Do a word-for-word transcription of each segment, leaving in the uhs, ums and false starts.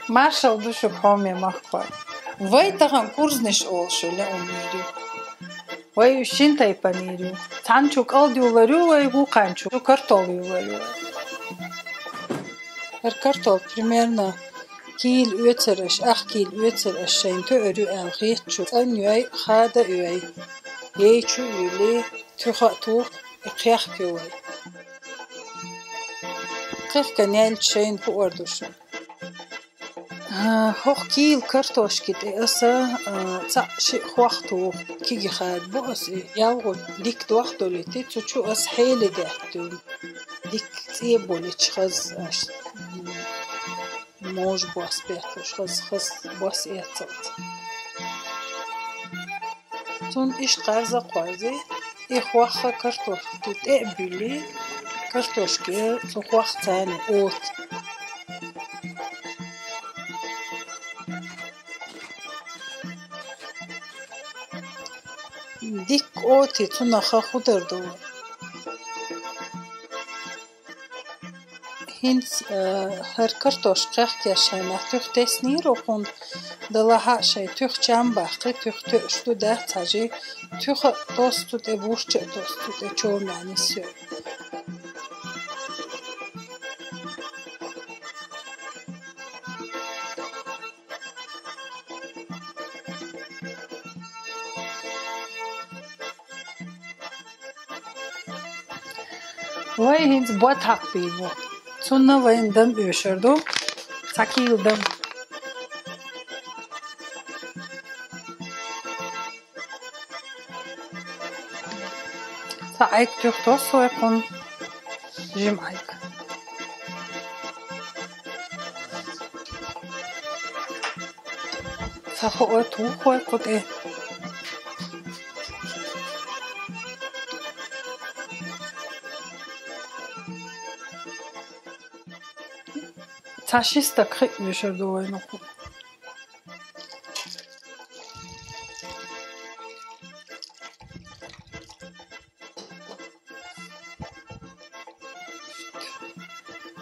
Маршал ду шуга, хьоме махкахой. Вай тахан курзнаш олуш йолу лаьмнаш ю. Вай уьш шина тайпанера ю. Цхьана чу кӀалд йолур ю вай, вукханчу картол йолур ю вай. ХӀара картол примерно кийла оьцур аша, ах кийла оьцур аша шайна тоьар ю аьлла хетта шу. ЦӀанйой, хада а йой, ейчу а юьллий, туьха а туху, и кхехка ю вай. Кхехкан яьлча шайна хуур ду шуна. А, хӀокху кийла картошки тӀе аса, а, цхьаъ-шиъ хох туху, кегий хадабо аса и. ЯлхӀу дика дохдолийта, цу чу аса хьеле даьттина. Дика цӀе болуьйтуш хаза аш, м, можа бос бетталуш хаза, хаза бос эцалц. Цунна иштта кхарза а кхорзий, и хох картошки тӀе а буьллий, картошки цу хох царна оцу. Дикка оций, цунах хи хӀун дар ду? ХӀинца, э, хӀара картошка кхехкеш шайна туьха теснера хӀокхунна, делахь а шайн туьха чам баккхий, туьха тоьаш ду, дац хьажий, туьха а тосу цу тӀе, бурча а тосу цу тӀе, чомехь нисйой. Вай хӀинца бод хьакхабийр бу. Цунна вайна дам оьшур ду. Цхьа кийла дам. Цхьа Ӏайг туьха тосу вай кхунна. Жима Ӏайг. Цхьа хӀоъ туху вай кху тӀе. Цхьа ши стаг хи а оьшур ду вайна кху.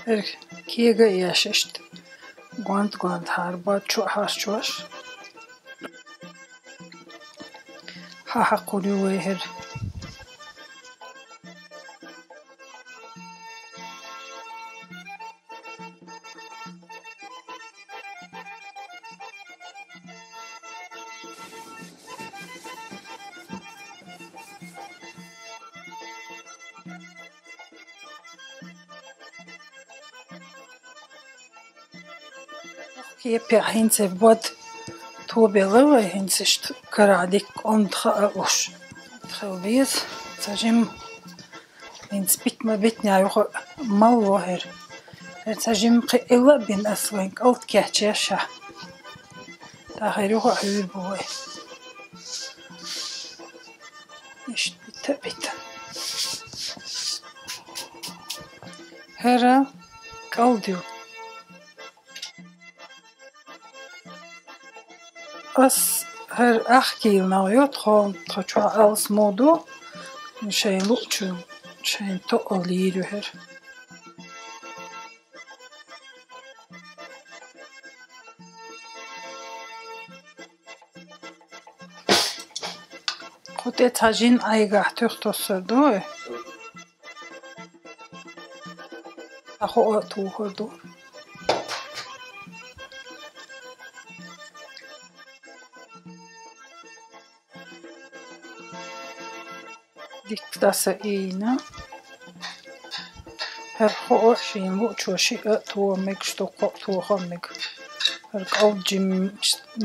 ХӀара кега а еш иштта, гонта-гонта хьарбад чу а хьарчош. Хьан хьакхур ю вай хӀара? Кепехь хӀинца бод тобелла вай, хӀинца иштта карахь дикка онда хаа луш. Хила беза, ца жима. ХӀинца битма-битнехь юха а малло хӀара. ХӀара ца жима кхиъна а бина ас вайн кӀалд кечъеш ша. ТӀаккха хӀара юха а хьуьйр бу вай. Иштта бита а бита. ХӀара кӀалд ю. Ас хӀара ах кийла нах йо тхо, тхо чохь алсамо ду, шайн луъчун, шайн тоъал йийр ю хӀара. Кху тӀе цхьа жин Ӏайгахь туьха тоссар ду вай? Цхьа хӀоъ а тухур ду. Дикка дӀаса ийна. ХӀара хӀоъ а шен луъчо шиъ а тоха мегаш ду, кхоъ а тоха мега. ХӀара кӀалд жимма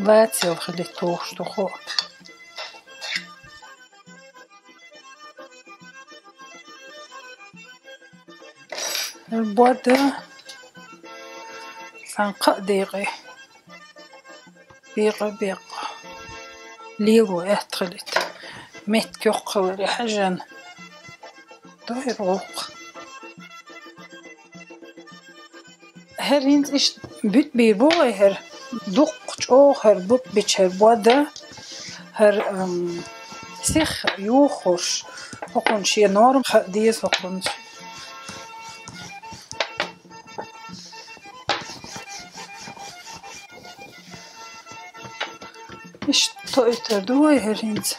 лацал хилийта тухуш ду хӀоъ. ХӀара бод а цхьана кхаа декъе. Бекъа-бекъа. Лело аьтта хилийта. Меттиг йоккха хиларе хьаьжжина. Дойр гӀуллакх. ХӀара хӀинца иштта бутт бийр бу вай хӀара. Дуккха чӀогӀа хӀара бутт бича хӀара бод а, хӀара, ам, сиха юхуш. ХӀокхунна шен норма хаа деза хӀокхунна. Иштта тоуьйтур ду вай хӀара хӀинца.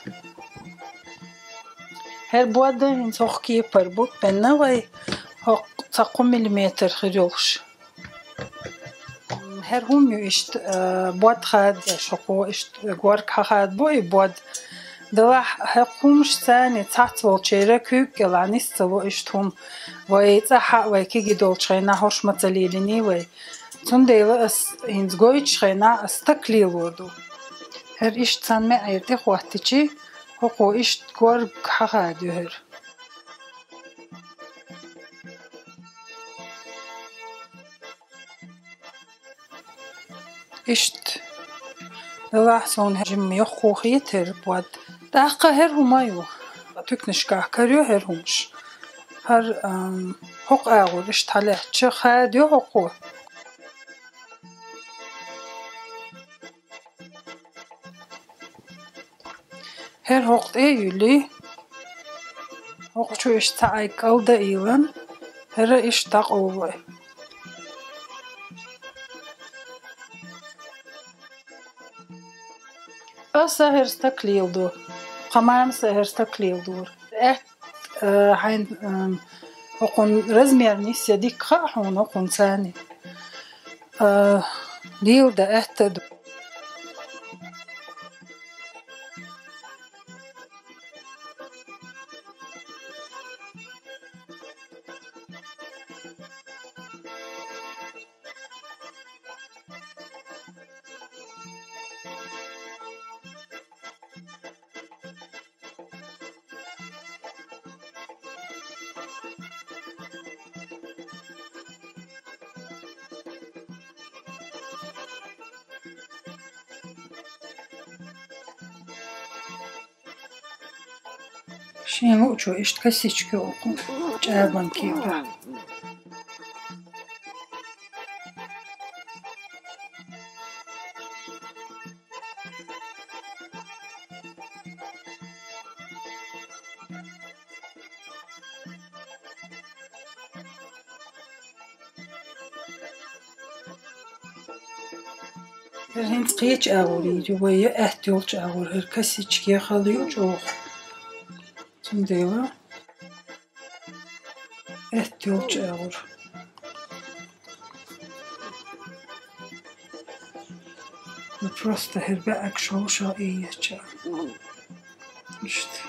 ХӀара бод а хӀинца хӀокху кепара бу, бенна вай хӀокху цхьа кхо миллиметр хир йолуш. ХӀара хӀума ю иштта, а, бод хададеш, хӀокхо иштта горга хьахадабо и бод. Делахь хӀокху хӀумашца цхьацца волчеран куьйга кӀелахь нис ца ло иштта хӀума. Вай цӀахь а, вай кегий долчу хенахь хӀорш ма ца лелиний вай. Цундела ас хӀинца гойтучу хенахь ас стаг лелор ду. ХӀара иштта цхьана маьӀӀера тӀехӀоттичи, хӀокхо иштта горга хьахадайо хӀара. Иштта. Делахь суна хӀара жимма йоккхо хета хӀара бод. ТӀаккха хӀара хӀума ю. Туькнашкахь карайо хӀара хӀумаш. ХӀара, ам, хӀокху агӀор иштта хьалаьцча, хадайо хӀокхо. ХӀара хӀокху тӀе а юьллий, хӀокху чу иштта цхьа Ӏайг кӀалдайилла, хӀара иштта дӀакъовлой. Аса хӀара стаг леладо, тхан мамас а хӀара стаг леладора. Аьтта, э, хьайн, эм, хӀокхун размер нисъян дика хаьа хьуна хӀокхунца. Э, леладан аьтта ду. Шен луучо иштта косичка йолу чӀагӀбан кийра. ХӀара хӀинца кхечу агӀор йийр ю вай, я аьтта йолчу агӀор, хӀара косичка я хала ю чӀогӀа. Цундела аьтта йолчу агӀор. Ну, просто хӀара баьӀаг шовша и еча. Иштта.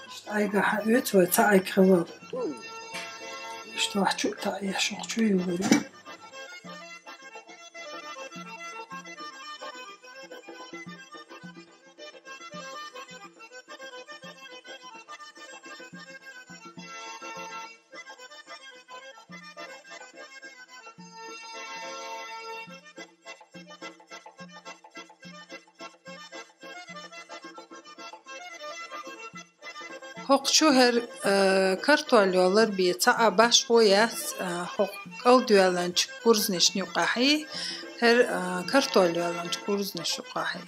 Иштта Ӏайга хьаоьцу вай, цхьа Ӏайг хилла. Иштта вахь чу а таӀеш, вахь чу а юллур ю. ХӀокху чу хӀара, а, картоль йоллар бен, цхьа а башхо яц, а, хӀокху кӀалдоьлланчу курзнашна юкъахьий, хӀара, а, картоль йоьлланчу курзнашна юкъахьий.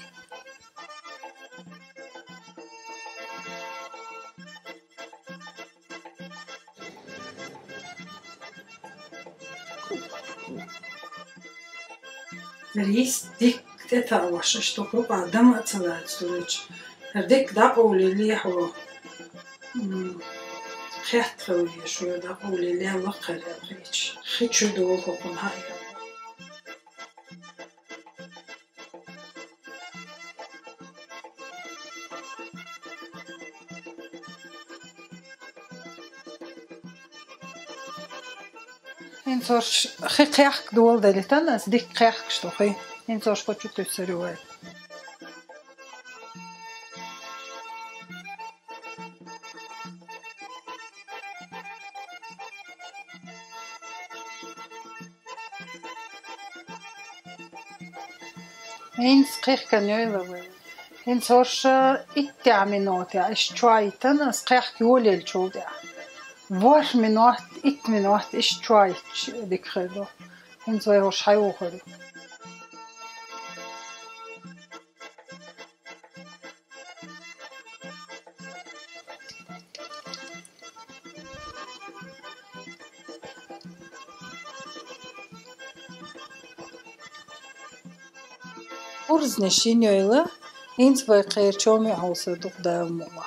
Рис дикка тӀетаӀош, иштта хӀокху юкъахь дама а ца лаца дуьллуьйтуш. ХӀара дикка дӀакъовлаеллий хьо? М, хетта хила везаш ву дӀакъовлаеллий, лакхара ял хеташ. Хи чу долу хӀокхунна хьаъ. ХӀинца хӀорш хи кхехка доладелла тан ас, дикка кхехкаш ду хи. ХӀинца хӀорш кху чу туьссур ю вай. ХӀинца кхехкан йойла вай. ХӀинца хӀорш иттех минотехь иштта чойтан ас кхехка йолаеллачул тӀаьхьа. ВорхӀ минот, итт минот иштта чойтуш дика хир ду. ХӀинца вай хӀорш хьайохур ю. Урзни шинёйла, инц вай хъер чомюкьал са дукъ давмула.